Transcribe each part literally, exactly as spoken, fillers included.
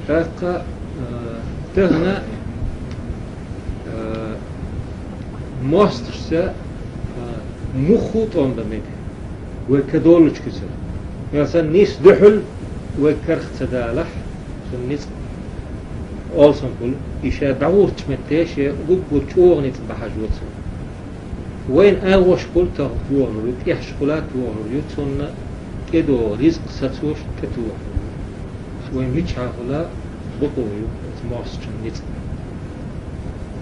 ТӀаккха, э, тахана, э, мостагӀчоа, э, муха тӀом бан мега, вай кхы доллучу куьцара. Масала, нийса дуьхьал вай карах ца далахь, цуьнан ницкъ олсанхула, и ша дӀагӀертачу метте шен уггар чӀогӀа ницкъ бан хьажо цунна. Вайна агӀошкахула тахана тохалур ю, тӀехьашкахула тохалур ю, цунна тӀедогӀу ризкъ сацош тӀетохалур ю. Вай мичахьахула бакъо ю оцу мостагӀчун ницкъ.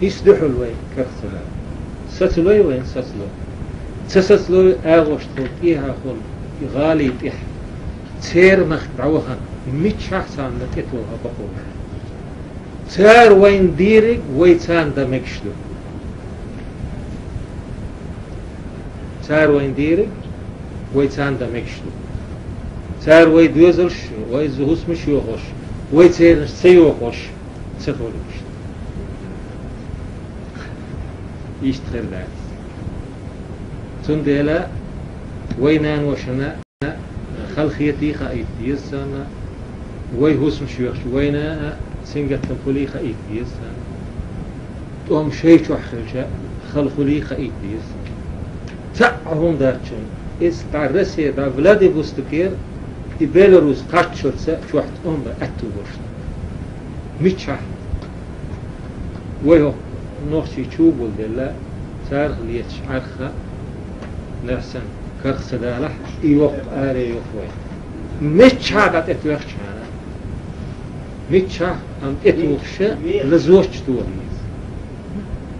Нийса дуьхьал вай карах ца далахь. Сацалой вайна, сацало. Ца сацалой, агӀошкахула, тӀехьахула, и гӀали тӀехь, церан махка дӀавахана, мичахь царна тӀетоха бакъо ю. Цара вайна дийриг вай царна дан мегаш ду. Цара вайна дийриг вай царна дан мегаш ду. Цара вай доьзалш, вай зу-, хӀусамаш йохош, вай церан ца йохош, ца хуьлуш. Иштта хир дац. Цундела вай наношна халахетий хаийта деза царна, вай хӀусамаш йохуш, вайна а сингаттам хуьлий хаийта деза царна. ТӀом шай чохь хилча, хала хуьлий хаийта деза царна. Цхьа а хӀума дац шуна, иза дӀа Россе, дӀа Владивостокера, и Беларусь кхаччалца чохь тӀом бан аьтту болуш. Мичахь? Вай хӀокху нохчий чу гулделла, царах леташ Ӏарха, нахь санна, карах ца далахь, и йоккха аре йоху вай. Миччахьа дӀа тӀетоьхча хьана? Миччахь, амма тӀетухуша лазочу туху.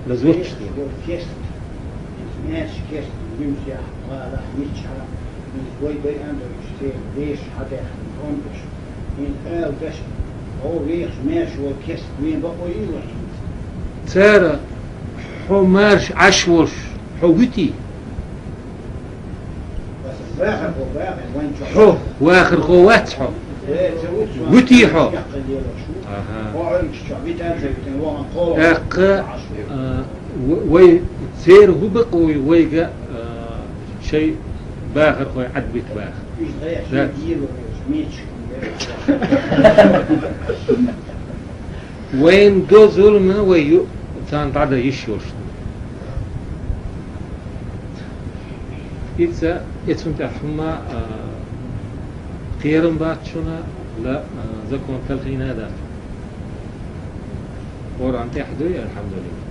Лазочу туху. Иза маьрша кест, дуьмсехь, гӀалахь, миччахьа, иза вай дай андойчу церан дешаш хьадаьхна, тӀом деш. ХӀинца ала даш, хьо вехаш маьрша волу кест вен бакъо йийла хӀинца. Цара хьо маьрша Ӏаш волуш, хьо вуьтий? Хьо вахархо вац хьо? Вуьтий хьо? Аха. ТӀаккха, а, в-, вай церан хӀун бакъо ю вайга, а, шайн бахархой Ӏадбита баха? Да. Вайн до зулам вай ю, царна дӀадан йиш йолуш ду. Иза, и цунна тӀехь хӀумма, а, кхерам бац шуна, ла, а, закон талхийна а дац. Къуръан тӀехь дуй, алхьамдулиллахӀ.